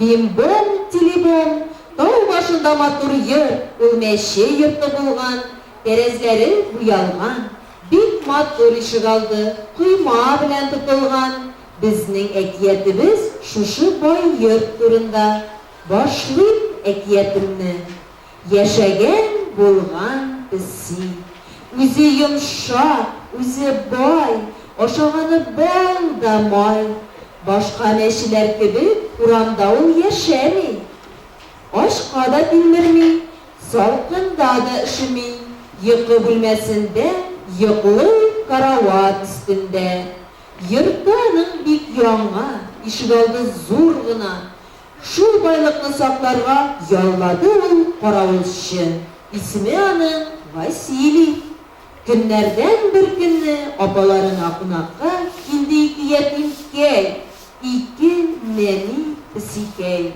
Бим-бом, тили-бом, тау башында матур йорт, ул мәче йорты булган, тәрәзләре буялган, бик матур ишегалды, койма белән тотылган. Безнең әкиятебез шушы бай йорт турында. Башлыйм әкиятемне. Яшәгән булган песи. Үзе йомшак, үзе бай, ашаганы бал да май. Башка мәчеләр кебек урамда ул яшәми. Ачка да тилмерми, салкында да өшеми, йокы бүлмәсендә йоклый карават өстендә. Йорты аның бик яңа, ишегалды зур гына. Шул байлыкны сакларга яллады ул каравылчы. Исеме аның Василий. Көннәрдән бер көнне апаларына кунакка килде ике ятимкәй, ике нәни песикәй.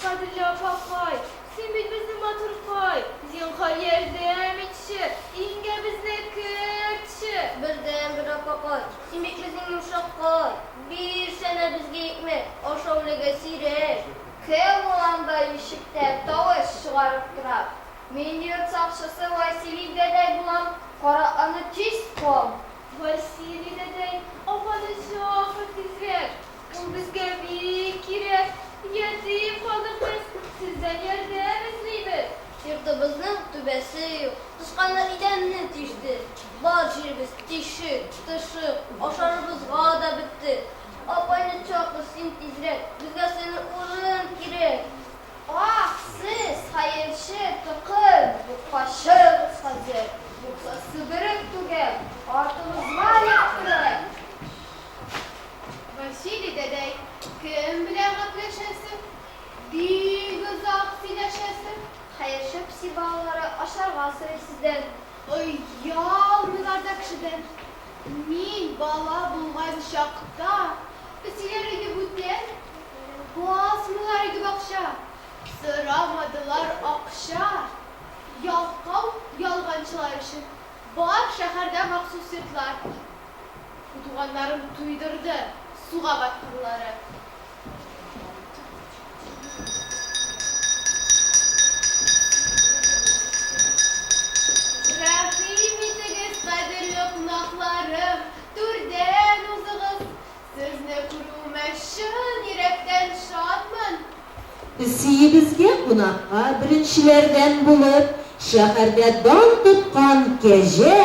Кадерле апакай, син бит безнең матуркай, зинһар ярдәм итче, иңгә безне кертче. Бердәнбер апакай, син бит безнең йомшаккай, бирсәнә безгә икмәк, ашау эләгә сирәк. Кем ул анда ишектә тавыш чыгарып тора? Мин йорт сакчысы Василий дәдәй булам, кара аны тиз куам. Василий дәдәй, апаны чакыр тизрәк, Ул безгә бик кирәк. Ятим калдык без, сездән ярдәм эзлибез. Йортыбызның түбәсе юк, тычканнар идәнне тиште. Бар җиребез тишек, тышык, ашарыбызга да бетте. Апайны чакыр син тизрәк, безгә сыеныр урын кирәк. Ах, сез, хәерче токым, юкка чыгыгыз хәзер, юкса себереп түгәм, артыгызга эләктерәм. Василий дәдәй, кем белән гәпләшәсең? Бик озак сөйләшәсең. Хәерче песи балалары ашарга сорый сездән. Оялмыйлар да кешедән. Мин бала булган чакта, песиләр өйдә бүтән. Басмыйлар иде бакча, сорамадылар акча. Ялкау ялганчылар өчен бар шәһәрдә махсус йортлар. Бу туганнарым туйдырды, суга баткырлары. Рәхим итегез, кадерле кунакларым, түрдән узыгыз. Сезне күрүемә чын йөрәктән шатмын. Песиебезгә кунакка беренчеләрдән булып шәһәрдә дан тоткан кәҗә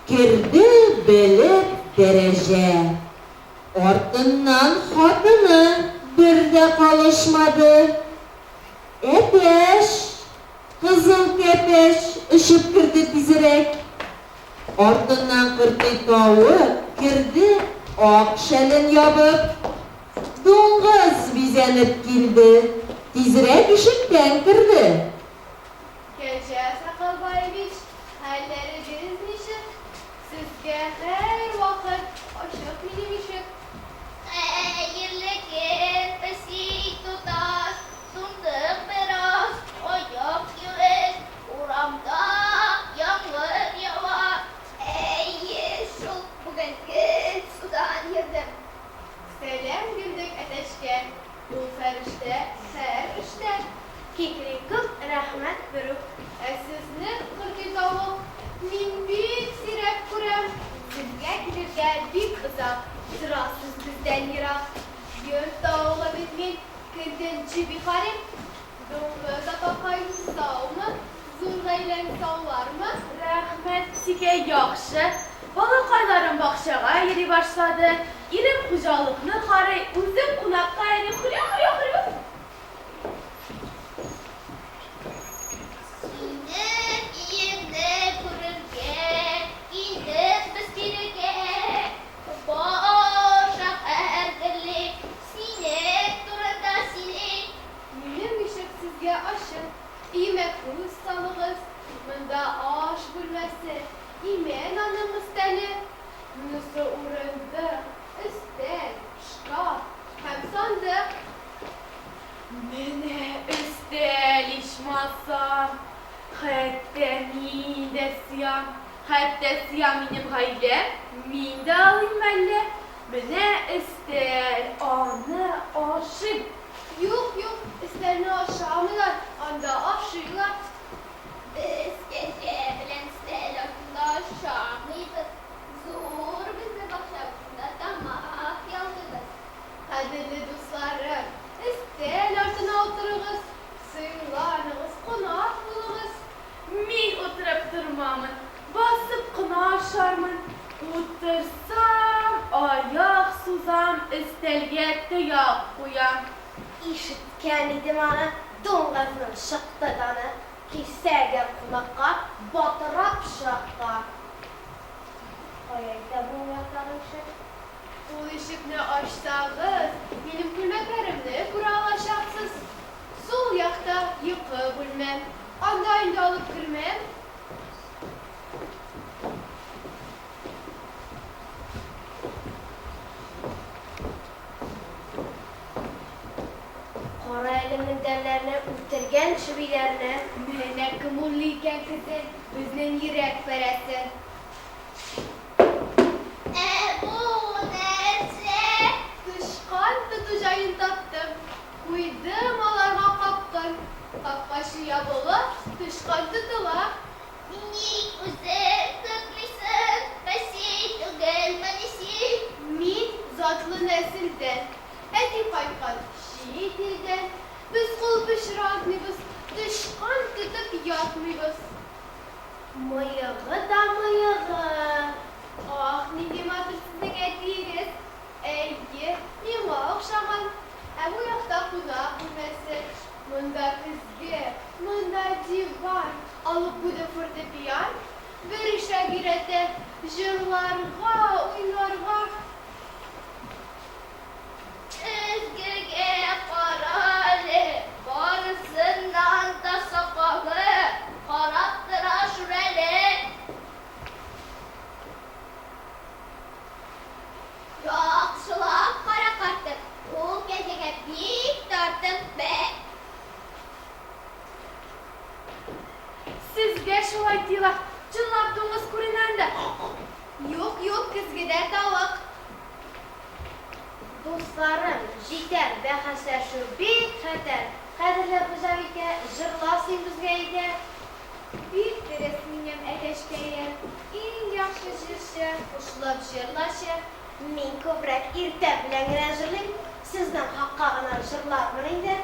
керде белеп дәрәҗә. Артыннан хатыны бер дә калышмады. Әтәч, кызыл кәпәч очып керде тизрәк. Артыннан кыртый тавык керде ак шәлен ябып. Дуңгыз бизәнеп килде, тизрәк ишектән керде. Кәҗә Сакалбаевич, хәлләрегез ничек? Сезгә һәрвакыт ачык минем ишек. Хәерле көн, песи туташ, туңдык бераз, аяк юеш, урамда яңгыр ява. Әйе шул, бүген гел судан йөрдем. Сәлам бирдек әтәчкә, ул фәрештә һәр эштә. Кикрикүк, рәхмәт берүк. Ә сезне, кыргый тавык, мин бик сирәк күрәм. Сезгә килергә бик озак, торасыз бездән ерак. Йорт тавыгы бит мин, көнден чеби карыйм. Дуңгыз апакай, саумы? Зур гаиләң саулармы? Рәхмәт, песикәй, яхшы. Балакайларым бакчага йөри башлады. Ирем хуҗалыкны карый, үзем кунакка йөрим, хрю-хрю-хрю. Синең өеңне күрергә килдек без бирегә. Бар шәһәр гөрли, синең турында сөйли. Минем ишек сезгә ачык, Өемә күз салыгыз, монда аш бүлмәсе, имән аның өстәле. Монысы урындык, өстәл, шкаф һәм сандык. Менә өстәл ичмасам! Хәтта мин дә сыям, хәтта сыя минем гаиләм, мин дә алыйм мәллә? Менә өстәл, аны ашыйм. Юк, юк, өстәлне ашамыйлар, анда ашыйлар. Без кәҗә белән өстәл артында ашамыйбыз. Зур безнең бакча, шунда тамак ялгыйбыз. Кадерле дусларым, өстәл артына утырыгыз, сыйланыгыз, кунак булыгыз. Мин утырып тормамын, басып кына ашармын. Утырсам, аяк сузам, өстәлгә тояк куям. Ишеткән идем аны, дуңгызның чыкты даны. Килсә әгәр кунакка, батыра пычракка. Кая итә бу уң яктагы ишек? Ул ишекне ачсагыз, минем күлмәкләремне күрә алачаксыз. Сул якта йокы бүлмәм. Анда инде алып кермәм. Кара әле мендәрләрне, үтергән чебиләрне. Менә кем урлый икән көзен, безнең йөрәк парәсен. Ә бу нәрсә? Тычкан тоту җаен таптым. Куйдым аларга капкын. Капкачы ябыла, тычкан тотыла. Ник үзең тотмыйсың? Песи түгелмени син? Мин затлы нәселдән. Әти кайткан чит илдән. Без кул пычратмыйбыз, тычкан тотып ятмыйбыз. Мыегы да мыегы. Ах, нинди матур сезнең әтиегез! Әйе, миңа охшаган. Ә бу якта кунак бүлмәсе. Монда көзге, монда диван. Алып куйды фортепиан. Бер ишәк өйрәтә җырларга, уйнарга. Көзгегә кара әле, барысыннан да сакалы карап тора шүрәле. Яхшылап кара, картым, ул кәҗәгә бик тартым, бә! Сезгә шулай тоела, чынлап дуңгыз күренә анда. Юк, юк, көзгедә тавык. Дусларым, җитәр, бәхәсләшү бик хәтәр. Кадерле хуҗабикә, җырла син безгә әйдә. Бик дөрес минем әтәчкәем. Иң яхшы җырчы, кушылып җырлачы. Мин күбрәк иртә белән генә җырлыйм, сезнең хакка гына җырлармын инде.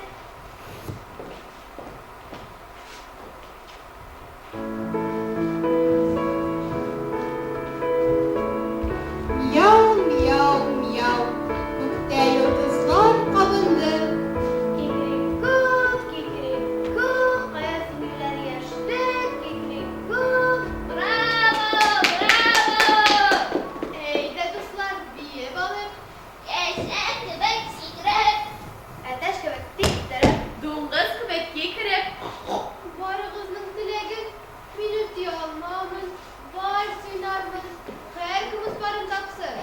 Мияу, мияу, мияу, күктә йолдызлар кабынды. Кикрикүк, кикрикүк, кая син юләр яшьлек, кикрикүк. Браво, браво! Әйдә, дуслар, биеп алыйк. Кәҗә кебек сикереп. Әтәч кебек типтереп. Дуңгыз кебек кикереп. Барыгызның теләген мин үти алмамын, вальс уйнармын. Һәркем үз парын тапсын.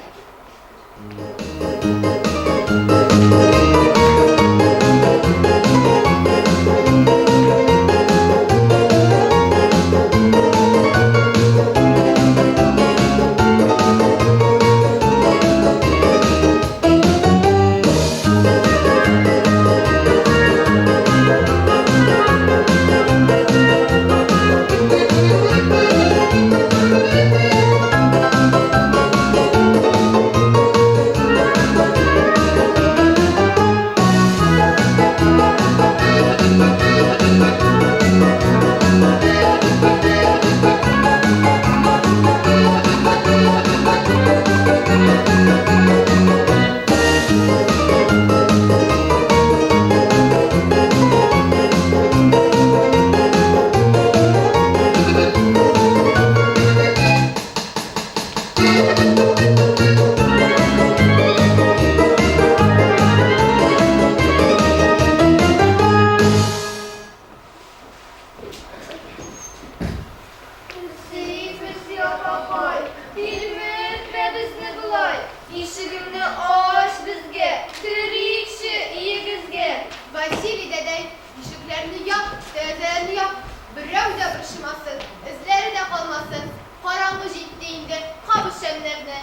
Песи, песи апакай, тилмертмә безне болай. Ишегеңне ач безгә, керикче өегезгә. Василий дәдәй, ишекләрне яп, тәрәзәләрне яп. Берәү дә борчымасын, эзләре дә калмасын. Караңгы җитте инде, кабыз шәмнәрне.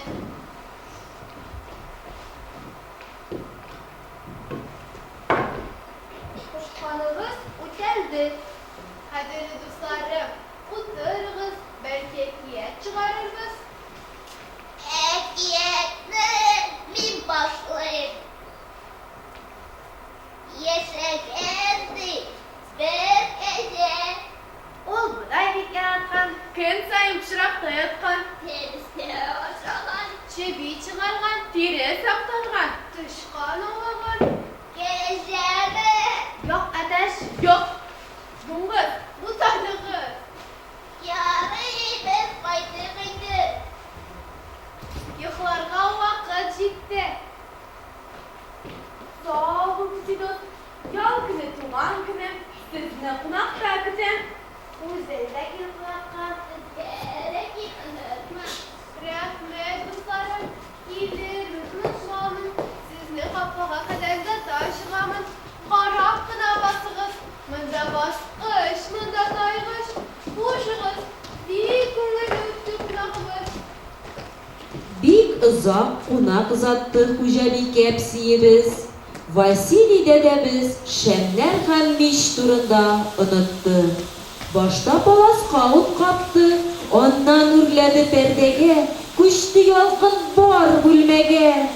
Сезне кунакта көтәм. Үзең дә кил кунакка. Безгә дә кил, онытма. Рәхмәт, дусларым, килермен, онытмамын. Сезне капкага кадәр озата чыгамын. Карап кына басыгыз, монда баскыч, монда тайгыч. Хушыгыз, бик күңелле үтте кунагыбыз. Бик озак кунак озатты хуҗабикә песиебез. Василий дәдәбез шәмнәр һәм мич турында онытты. Башта паласка ут капты, аннан үрләде пәрдәгә, күчте ялкын бар бүлмәгә.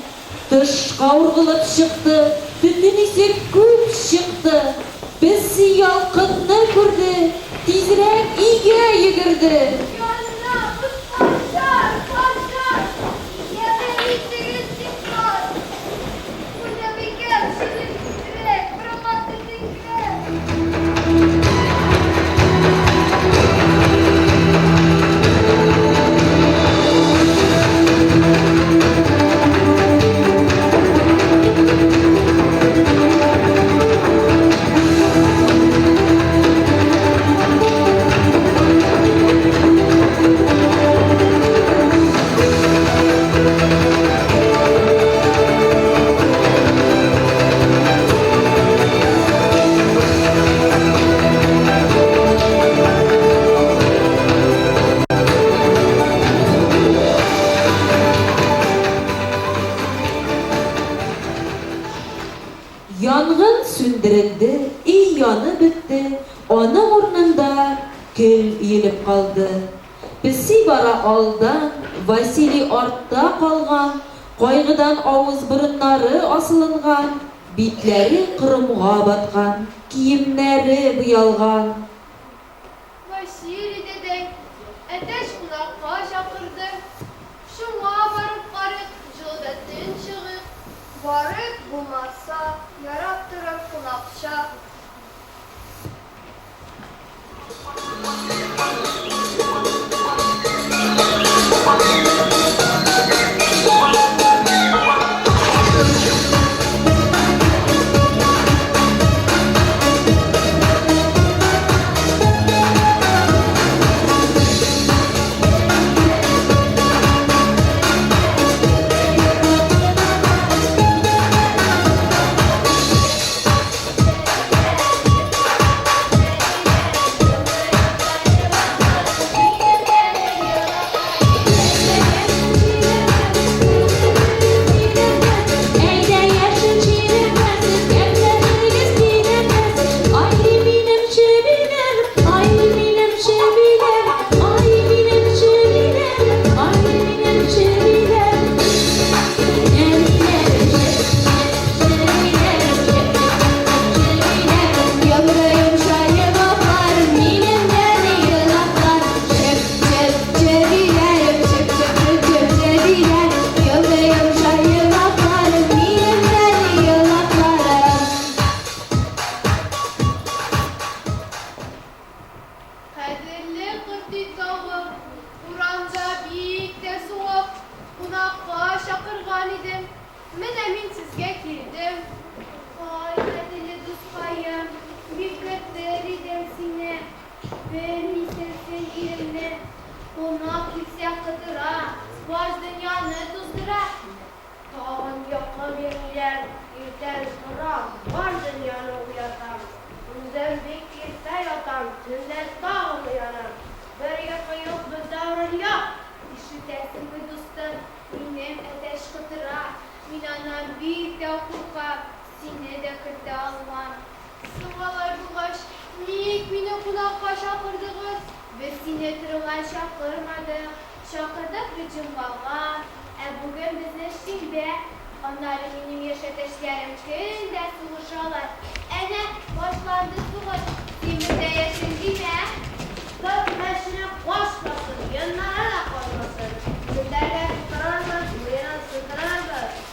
Тышка ургылып чыкты, төтен исе күп чыкты. Песи ялкынны күрде, тизрәк өйгә йөгерде. Янабыз, пожар, пожар! Ярдәм итегез, зинһар! Хуҗабикәм, чыгыйк тизрәк, урамга төтен керә! Янгын сүндерелде, өй янып бетте, аның урынында көл өелеп калды. Песи бара алдан, Василий артта калган, кайгыдан авыз-борыннары асылынган, битләре корымга баткан, киемнәре буялган. Василий дәдәй, әтәч кунакка чакырды. Шуңа барып карыйк, җылыда төн чыгыйк. Барып булмаса, ярап торып кунакча. Әйдә яшел чирәмнәрсез, кәмтәрегез тирәмнәрсез. Ай минем чебиләрем, ай минем чебиләрем, ай минем чебиләрем, ай минем чебиләрем. Әниләрем чеп, чеп, чебиләрем, чеп, чеп, чебиләрем. Йомры йомша йомгакларым, минем нәни елакларым. Чеп, чеп, чебиләрем, чеп, чеп, чеп, чеп, чебиләрем. Йомры йомша йомгакларым, минем нәни елакларым. Кадерле Корты тавык, урамда бик тә суык, кунакка чакырган идем. Менә мин сезгә килдем. Ай, кадерле дускаем, бик көтер идем сине. Белмисең син иремне. Кунак килсә котыра, баш дөньяны туздыра. Тагын йокы бирмиләр, иртән торам, бар дөньяны уятам. Үзем бик иртә ятам, төнлә тагын уянам. Бер йокы юк, бездә урын юк. Ишетәсеңме, дустым, минем әтәч котыра, мин аннан бик тә куркам, сине дә кертә алмам. Соң алай булгач, ник мине кунакка чакырдыгыз? Без сине торырга чакырмадык, чакырдык бит җомгага, ә бүген безнең шимбә. Аннары минем яшь әтәчләрем көн дә сугышалар. Әнә, башланды сугыш, син бездә яшим димә. Тып мәчене кашмасын, йоннары да калмасын. Мендәргә тутырырбыз, муенын сындырырбыз.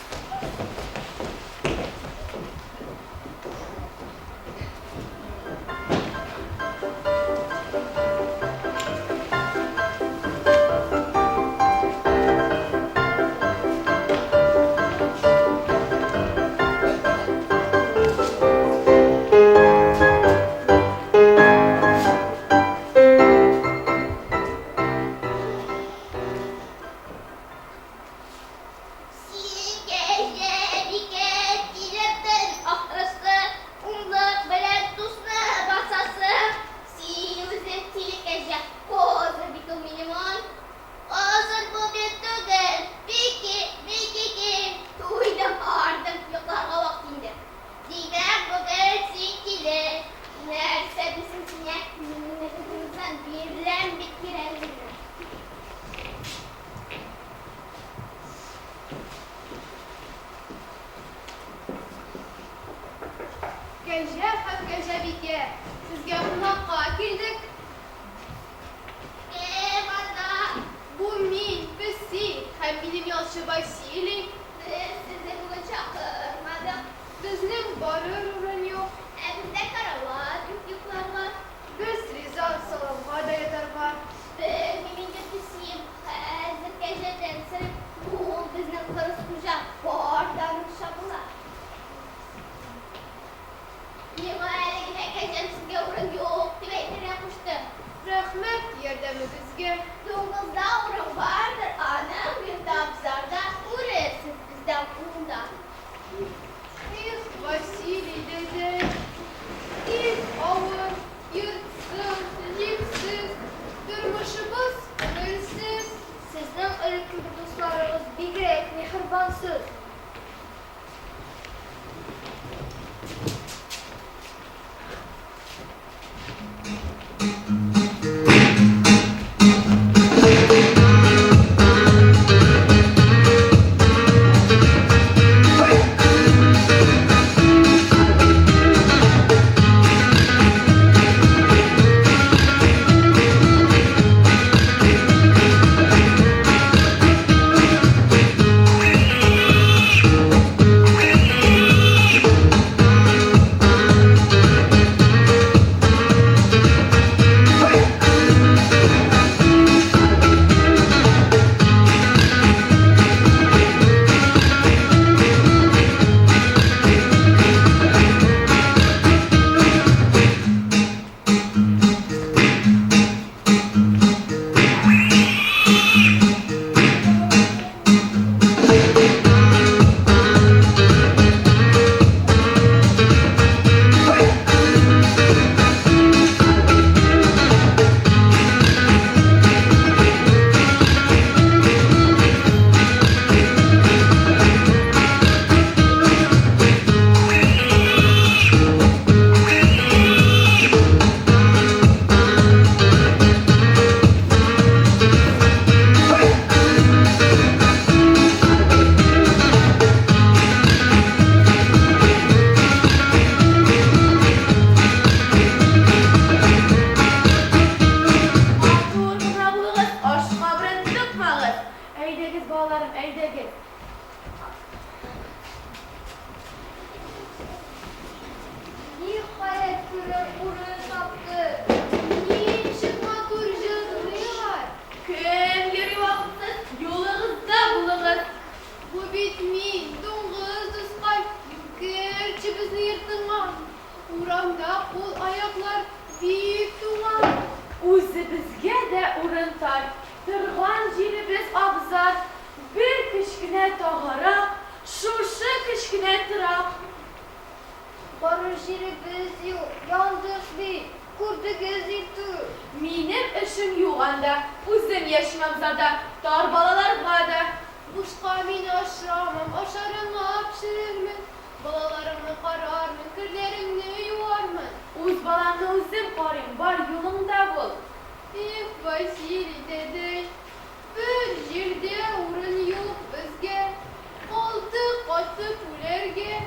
Кәҗә һәм Кәҗәбикә. Сезгә кунакка килдек. Кем анда? Бу мин, песи, һәм минем ялчы Василий. Без сезне бүген чакырмадык. Безнең барыр урын юк. Ә бездә карават юк йокларга. Без риза саламга да ятарга. Белмим инде, песием, хәзер кәҗәдән сорыйм. Ул безнең кырыс хуҗа, бар да аның чабыла. Миңа әле генә кәҗәм сезгә урын юк дип әйтергә кушты. Рәхмәт ярдәмегезгә. Дуңгызда урын бардыр, аның йорты абзарда, күрерсез бездән уңда. Их, Василий дәдәй, бик авыр, йортсыз, җимсез, тормышыбыз күңелсез. Сезнең элеккеге дусларыгыз бигрәк миһербансыз. Матур гына булыгыз, ашка белән тыкмагыз. Әйдәгез, балаларым, әйдәгез. Ниһаять, керер урын тапты. Ничек матур җырлыйлар. Кем йөри вакытсыз, юлыгызда булыгыз. Бу бит мин, дуңгыз дускай, керче безнең йортыңа. Урамда кул-аяклар бик туңа. Үзебезгә дә урын тар, торган җиребез абзар, бер кечкенә тагарак, шушы кечкенә торак. Барыр җиребез юк, яндык бит, күрдегез иртүк. Минем эшем юк анда, үзем яшим абзарда, тар балаларга да. Бушка мин ашамам, ашарыңа пешерермен, балаларыңны карармын, керләреңне юармын. Үз баламны үзем карыйм, бар юлыңда бул. Эх, Василий дәдәй, бер җирдә урын юк безгә, калдык катып үләргә.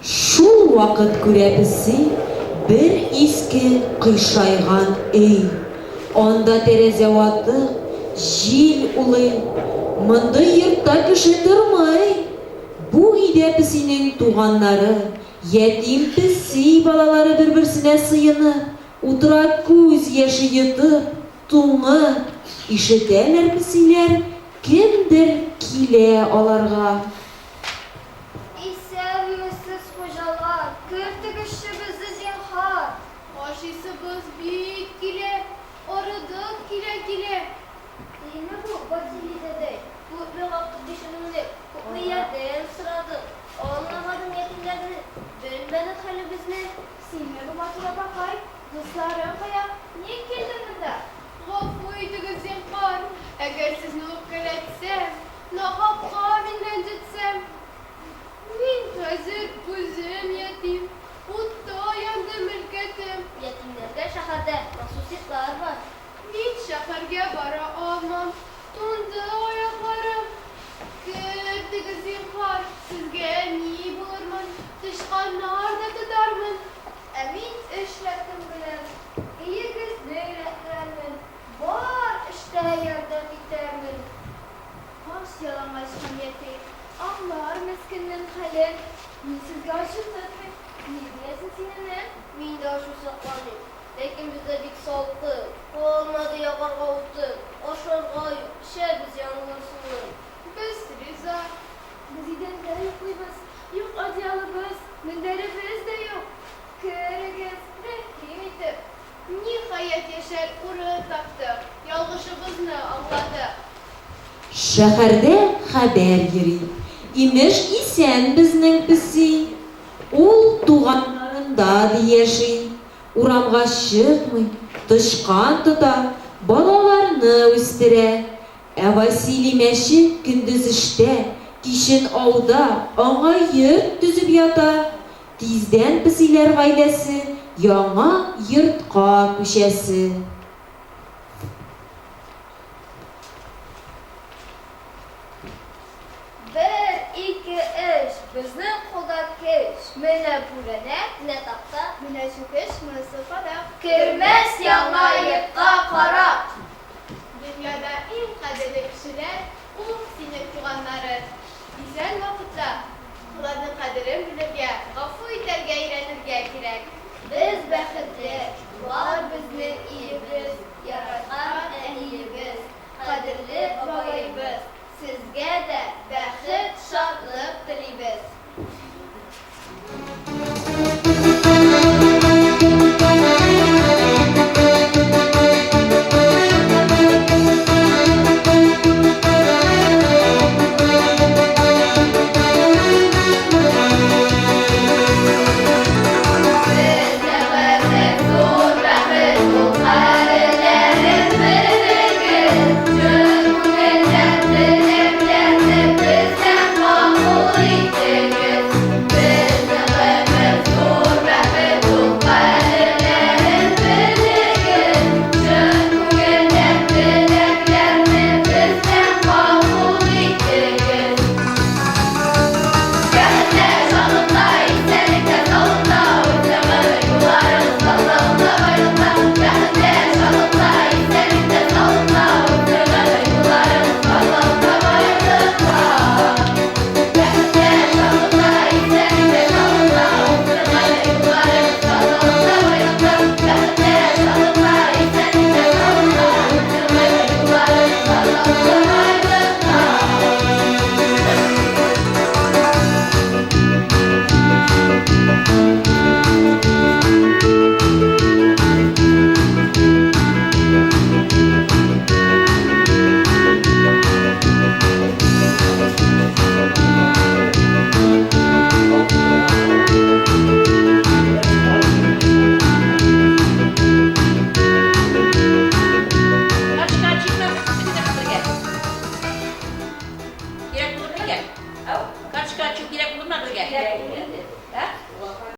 Шул вакыт күрә песи бер иске кыйшайган өй. Анда тәрәзә ватык, җил улый. Мондый йортта кеше тормый. Бу өйдә песинең туганнары, ятим песи балалары бер-берсенә сыенып, утыра күз яше йотып, туңып. Ишетәләр песиләр, кемдер килә аларга. Исәнмесез, хуҗалар, кертегезче безне, зинһар. Ашыйсыбыз бик килә, арыдык килә-килә. Синме бу, Василий дәдәй? Күпме вакыт бишенеңне, күпме ярдәм сорадык. Аңламадың ятимнәрне, белмәдең хәлебезне. Синме бу, матур апакай? Дусларың кая? Ник килдең монда? Гафу итегез, зинһар, әгәр сезне үпкәләтсәм, нахакка мин рәнҗетсәм. Мин хәзер үзем ятим, утта янды мөлкәтем. Ятимнәргә шәһәрдә махсус йортлар бар. Мин шәһәргә бара алмам, туңды аякларым. Кертегез, зинһар, сезгә әни булырмын. Ач-ялангач һәм ятим. Аңлар мескеннең хәлен. Мин сезгә ачу тотмыйм. Ни диясең син, энем? Мин дә ачу сакламыйм. Ләкин бездә бик салкын. Калмады ягарга утын. Ашарга юк, эчәбез яңгыр суын. Без риза. Без идәндә йоклыйбыз. Юк одеялыбыз, мендәребез дә юк. Керегез, рәхим итеп. Ниһаять, яшәр урын таптык, ялгышыбызны аңладык. Шәһәрдә хәбәр йөри, имеш, исән безнең песи. Ул туганнарында, ди, яши. Урамга чыкмый, тычкан тота, балаларны үстерә. Ә Василий мәче көндез эштә, кичен ауда, аңа йорт төзеп ята. Тиздән песиләр гаиләсе яңа йортка күчәсе. Бер, ике, өч, безнең кулда көч. Менә бүрәнә, менә такта, менә чүкеч, монысы кадак. Кермәс яңа йортка карак. Дөньяда иң кадерле кешеләр ул синең туганнарың. Исән вакытта аларның кадерен белергә, гафу итәргә өйрәнергә кирәк. Без бәхетле, бар безнең өебез, яраткан әниебез, кадерле бабаебыз. Сезгә дә бәхет, шатлык телибез. Карточка чикме бөтен бергә. Кирәк булыр микән? Ау, карточка чик кирәк булырмы бергә?